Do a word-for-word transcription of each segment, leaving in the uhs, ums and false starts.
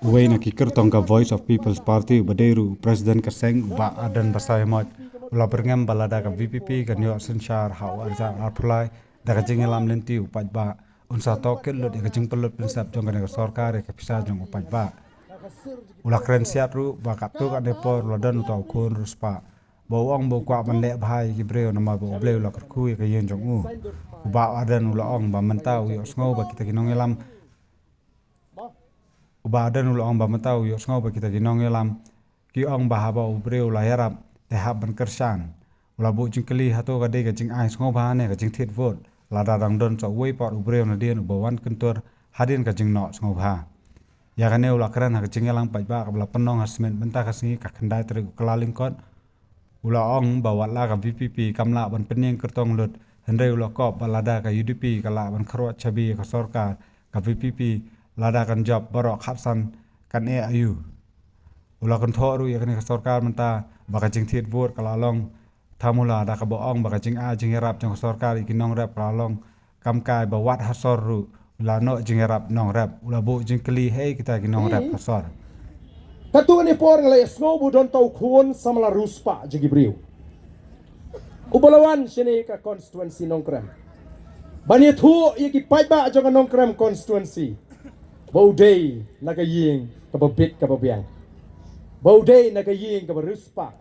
Uwei na ki kyrtong ka Voice of People's Party uba dei ruh u President ka seng u Bah Ardent Basaiawmoit u la byrngem ba lada ka V P P kan ïoh synshar ha u arhajar arphew lai da ka jingïalam lynti u paidbah, un sa tohkit lut ïa ka jingpynlut pynsep jong kane ka sorkar ïa ka pisa jong u paidbah. U la kren siat ruh ba katto katne por u la don uta u khun riewspah ba u ong ba u kwah ban leh bha ïa ki briew namar ba U Blei u la kyrkhu ïa ka ïing jong u. U Bah Ardent u la ong ba mynta u ïohsngew ba kita ki nongïalam U Bah Ardent u la ong ba mynta u ïohsngew ba kita ki nongïalam ki ong ba haba u briew u la ïarap te hap ban kyrshan. U la buh jingkylli hato ka dei ka jingai sngewbha ne ka jingthied vote lada dang don sa uwei pat u briew nadien uba wan kyntur hadien ka jingnoh sngewbha. Ïa kane u la kren ha ka jingïalang paidbah kaba la pynlong ha Smit mynta ka sngi ka khyndai tarik u Kyllalyngkot. U la ong ba wat la ka V P P kam lah ban pynïeng kyrtong lut, hynrei u la kop ba lada ka U D P ka lah ban kyrwat shabi ïa ka sorkar, ka V P P lada kan jop baroh khatsan kan eh aïu. U la kynthoh ruh ïa kane ka sorkar mynta ba ka jingthied vote ka la long, tangba lada kaba ong ba ka jingai jingïarap jong ka sorkar ïa ki nongrep ka la long kam kai ba wat ha sor ruh u la noh jingïarap nongrep. U la buh jingkylli ha kita ki nongrep ha sor. Katto katne por nga la ïohsngew ba u don uta u khun samla riewspah jong ki briew uba la wan shane ka constituency Nongkrem ban ïathuh ïa ki paidbah jong ka Nongkrem constituency ba u dei na ka ïing kaba bit kaba biang, ba u dei na ka ïing kaba riewspah,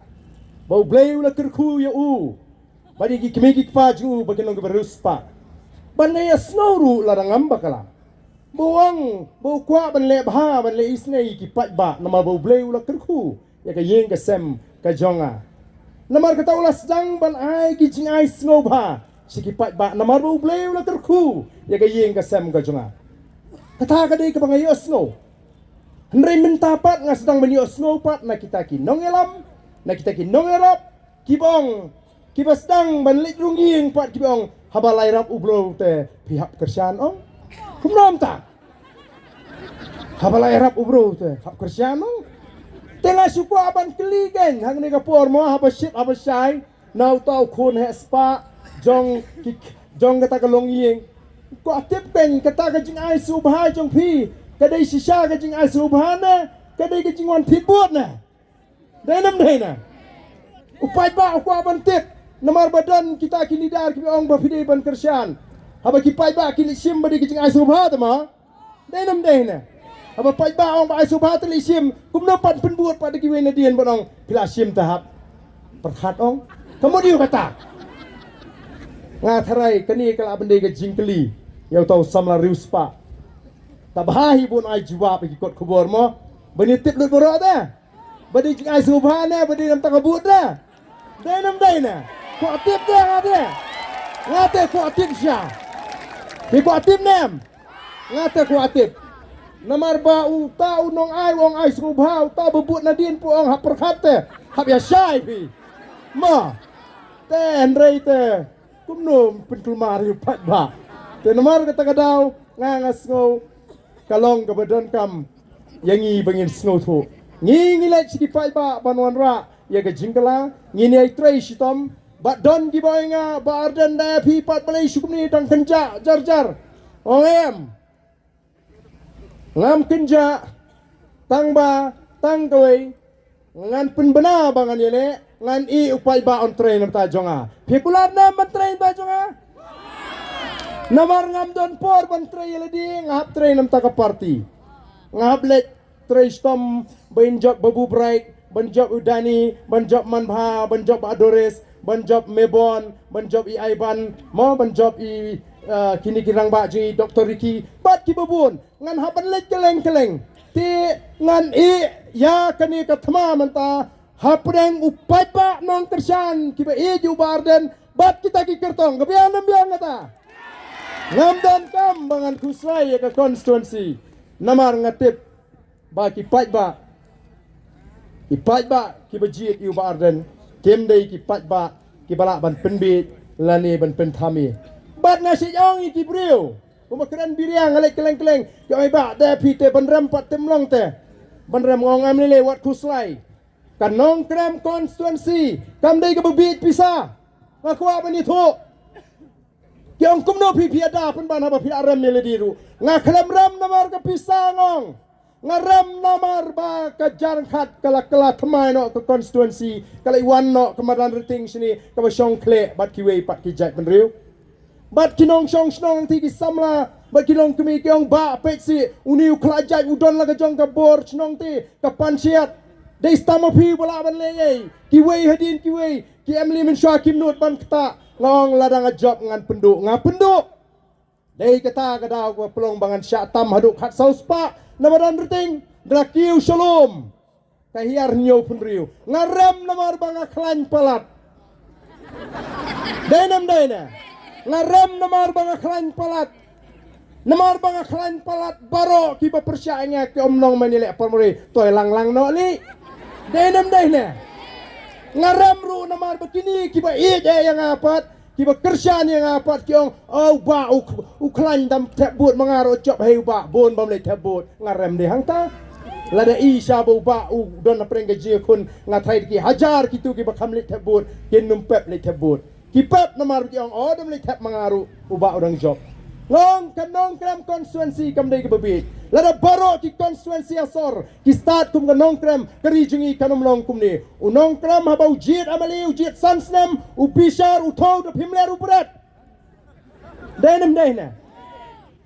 ba U Blei u la kyrkhu ïa u bad ïa ki kmie ki kpa jong u ba kin long kiba riewspah. Bad nga ïohsngew ruh lada ngam bakla ba u ong ba u kwah ban leh bha ban leh isynei ïa ki paidbah namar ba U Blei u la kyrkhu ïa ka ïing ka sem ka jong nga. Namar kata u la sdang ban ai ki jingai sngewbha sha ki paidbah namar ba U Blei u la kyrkhu ïa ka ïing ka sem ka jong nga. Kata ka dei kaba nga ïohsngew. Hynrei mynta pat nga sdang ban ïohsngew pat na kita ki nongïalam, na kita ki nongïarap kiba ong, kiba sdang ban leit rung ïing pat kiba ong, haba la ïarap u briew te phi hap kyrshan ong. Kumno mynta? Haba la ïarap u briew te hap kyrshan ong. Te nga shu kwah ban kylli kein hangne ka por mo haba shit haba shai na uta u khun heh spah jong ki, jong kata ka longïing. Kwah tip kein kata ka jingai sngewbha jong phi ka dei shisha ka jingai sngewbha ne ka dei ka jingwan thied vote ne? Dei ne ym dei ne? U paidbah u kwah ban tip namar ba don kita ki leader kiba ong ba phi dei ban kyrshan. Haba ki paidbah ki leit shim ba dei ka jingai sngewbha te mo? Dei ne ym dei ne? Haba paidbah ong ba ai sngewbha te leit shim, kumno pat pynbud pat da kiwei nadien ban ong phi la shim te hap pyrkhat ong. Ka mut ïa u kata. Nga tharai kane ka lah ban dei ka jingkylli ïa uta u samla riewspah. Te bha hi ban ai jubab ïa ki kot khubor mo. Ban ïa tip lut baroh te. Ba dei jingai sngewbha ne ba dei namar ka vote ne? Dei ne ym dei ne? Kwah tip te nga te. Nga te kwah tip sha. Phi kwah tip ne em? Nga te kwah tip. Namar ba uta u nongai u ong ai sngewbha, uta ba bud nadien phi ong hap pyrkhat te. Hap ïa shai phi. Ma. Te hynrei te kumno pynkulmar ïa u paidbah. Te namar kata ka daw nga nga sngew ka long kaba donkam ïa ngi ba ngin sngewthuh. Ngi ngi leit sha ki paidbah ban wanrah ïa ka jingkylla, ngin ïai trei shitom. Bad don kiba ong ïa nga Bah Ardent, da phi pat balei shu kumne dang kynjah jar jar. Ong em. Ngam kynjah tang ba tang kawei ngan pynbna ba ngan ïaleh, ngan ïeh u paidbah un trei na bynta jong nga. Phi kular ne em ban trei na bynta jong nga? Namar ngam don por ban trei ïa lade, nga hap trei na bynta ka party. Nga hap leit trei shitom ban jop Babu Bright, ban jop u Dani, ban jop Manbha, ban jop Bah Doris, ban jop Mebon, ban jop i Aiban, mo ban jop i, ah, kine ki rangbah jong i Doktor Ricky, bad kiba bun. Ngan hap ban leit kylleng kylleng. Te ngan ïeh ïa kane ka thma mynta hapdeng u paidbah nongkyrshan kiba ïeit ïa u Bah Ardent bad kita ki kyrtong. Ka biang ne ym biang kata? Ngam donkam ba ngan khuslai ïa ka constituency. Namar nga tip ba ki paidbah, ki paidbah kiba jied ïa u Bah Ardent kim dei ki paidbah kiba lah ban pynbiej lane ban pynthame. Bad nga shu ong ïa ki briew, kumba kren bria nga leit kylleng kylleng, ki ong, "Bah, da phi te ban rem pat te ym long te. Ban rem." Nga ong, "Em lei lei, wat khuslai. Ka Nongkrem constituency kam dei kaba biej pisa." Nga kwah ban ïathuh. Ki ong, "Kumno phi phi ïada pynban haba phi la rem ïa lade ruh?" Nga khlem rem namar ka pisa, nga ong. Nga rem namar ba ka Jaiñtia ka la kylla thymmai noh ka constituency, ka la wan noh ka Madan Ryting shane kaba shong khleh bad kiwei pat ki jaitbynriew. Bad ki nongshong shnong te, ki samla bad ki longkmie ki ong, bah, peit seh, une u khlajait u don la ka jong ka bor shnong te, ka panchayat. Dei stam ma phi ba lah ban leh ei, kiwei hadien kiwei, ki MLA mynshuwa kim nud ban ktah. Nga ong lada nga jop ngan pynduh, nga pynduh. Dei kata ka daw kaba pynlong ba ngan shah tam haduh khatsaw spah na Madan Ryting, da la kiew sha lum. Ka hiar hynñiew phew hynriew. Nga rem namar ba nga khlaiñ palat. Dei ne ym dei ne? Nga rem namar ba nga khlaiñ palat. Namar ba nga khlaiñ palat, baroh kiba pyrshah ïa nga ki ong, nongmane leh por mare, to ïa lang lang noh lei. Dei ne ym dei ne? Nga rem ruh namar ba kine kiba ïeit ïa nga pat, kiba kyrshan ïa nga pat ki ong, oh, u bah u, u khlaiñ, dam thep vote ma nga ruh jop, hei u bah, bun bym leit thep vote. Nga rem dei hangta. Lada i sha ba u bah u don hapdeng ka jingïakhun, nga tharai da ki hajar kito kiba kham leit thep vote kin nym pep leit thep vote. Ki pep namar ki ong, oh, dam leit thep ma nga ruh, u bah u dang jop. Nga ong ka Nongkrem constituency kam dei kaba bieit. Lada baroh ki constituency ha sor ki stad kum ka Nongkrem, ka ri jong ngi kan ym long kumne. U Nongkrem haba u jied MLA, u jied san snem, u bishar, u thew da phim ler u bret. Dei ne ym dei ne?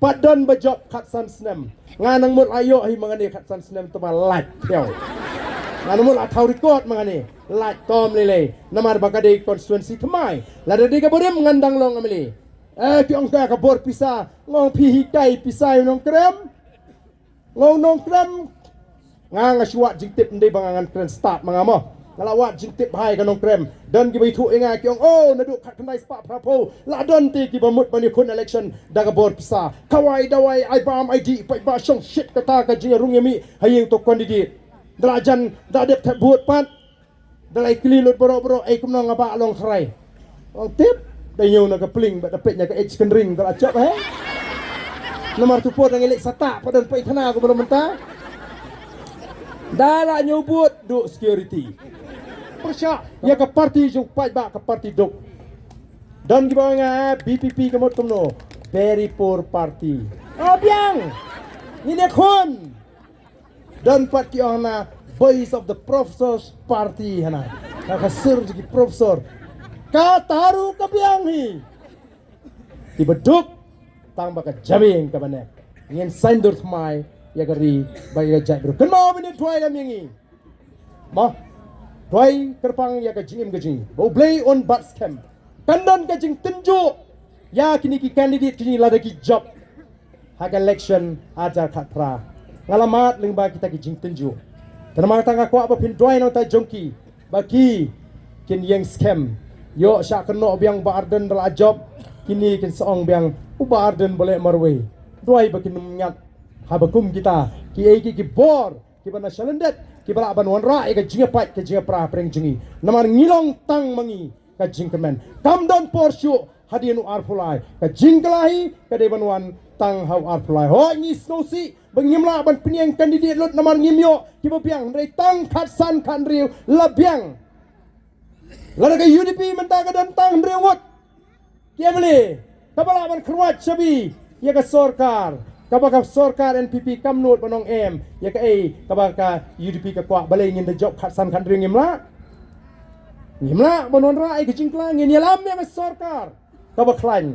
Pat don ba jop khatsan snem. Nga nang mut la ïoh hi ma nga ne khatsan snem, to ba lait phew. Nga nang mut la thaw record ma nga ne, lait tom lei lei. Namar ba ka dei constituency thymmai. Lada dei kaba rim ngan dang long MLA. Eh, ki ong ka, ka bor pisa. Nga ong phi hikai pisa ïa u Nongkrem. Nga u Nongkrem. Nga, nga shu wad jingtip, ym dei ba nga ngan kren stad ma nga mo. Nga la wad jingtip bha ïa ka Nongkrem. Don kiba ïathuh ïa nga ki ong, oh, naduh khatkhyndai spah phra phew la don te kiba mut ban ïakhun election da ka bor pisa. Khawai dawai, ai bam ai dih, paidbah shong shit, kata ka jingrung ïa mih ha ïing to candidate. Da la jan, da dep thep vote pat. Da la ïakylli lut baroh baroh, ei kumno nga bah long tharai. Ong tip, da ñiew na ka pling bad da peit na ka age screen, da la jop, he. Namar tu por da ngi leit satah, pat don paithana kumba la mynta. Da la ñiew vote, duh security. Pyrshah ïa ka party jong paidbah, ka party duk. Don kiba ong nga, VPP ka mut kumno? Very poor party. Oh, biang. Ngin ïakhun. Don pat ki ong na Voice of the Professors Party hana. Ka ka sur ki professor. Kata ruh ka biang hi. Kiba duk tang ba ka jabieng kaba nek. Ngin saiñdur thymmai ïa ka ri bad ïa ka jaitbynriew. Kynmaw mynne duwai lam ïa ngi. Mo. Duwai kyrpang ïa ka jingim ka jong ngi. Ba U Blei un bat skhem. Kan don ka jingtynjuh ïa kine ki candidate kine lada ki jop ha ka election arhajar khatphra. Nga la mad lyngba kita ki jingtynjuh. Te namar kata nga kwah ba phin duwai na ka bynta jong ki ba ki kin ïeng skhem. Ïoh shah kynnoh biang Bah Ardent da la jop, kine kin sa ong biang, u Bah Ardent ba leh marwei. Duwai ba kin ym ngat haba kum kita kiei kiei ki bor kiba na shalyndet kiba lah ban wanrah ïa ka jingïapait ka jingïapra hapdeng jong ngi. Namar ngi long tang ma ngi ka jingkmen. Kam don por shuh hadien u arphew lai. Ka jingkylla hi ka dei ban wan tang ha u arphew lai. Hooid, ngi sngewsih ba ngim lah ban pynïeng candidate lut namar ngim ïoh kiba biang, hynrei tang khatsan khathynriew la biang. Lada ka UDP mynta ka don tang hynriew ngut ki MLA, kaba lah ban kyrwat shabi ïa ka sorkar, kaba ka sorkar NPP kam nud ban ong em ïa kaei kaba ka UDP ka kwah. Balei ngin da jop khatsan khathynriew? Ngim lah. Ngim lah ban wanrah ïa ka jingkylla, ngin ïalam ïa ka sorkar kaba khlaiñ.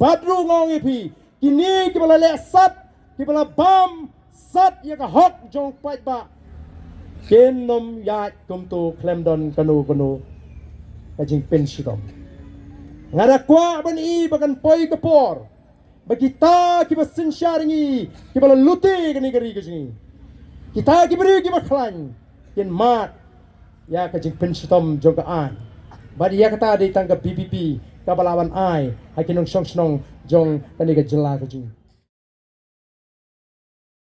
Bad ruh nga ong ïa phi, kine kiba la leh sat, kiba la bam sat ïa ka hok jong paidbah, kin ym ïaid kumto khlem don kano kano ka jingpynshitom. Nga da kwah ban ïohi ba kan poi ka por ba kita kiba synshar ïa ngi, kiba la lute kane ka ri ka jong ngi, kita ki briew kiba khlaiñ, kin mad ïa ka jingpynshitom jong ka aiñ. Bad ïa kata dei tang ka VPP kaba lah ban ai ha ki nongshong shnong jong kane ka jylla ka jong ngi.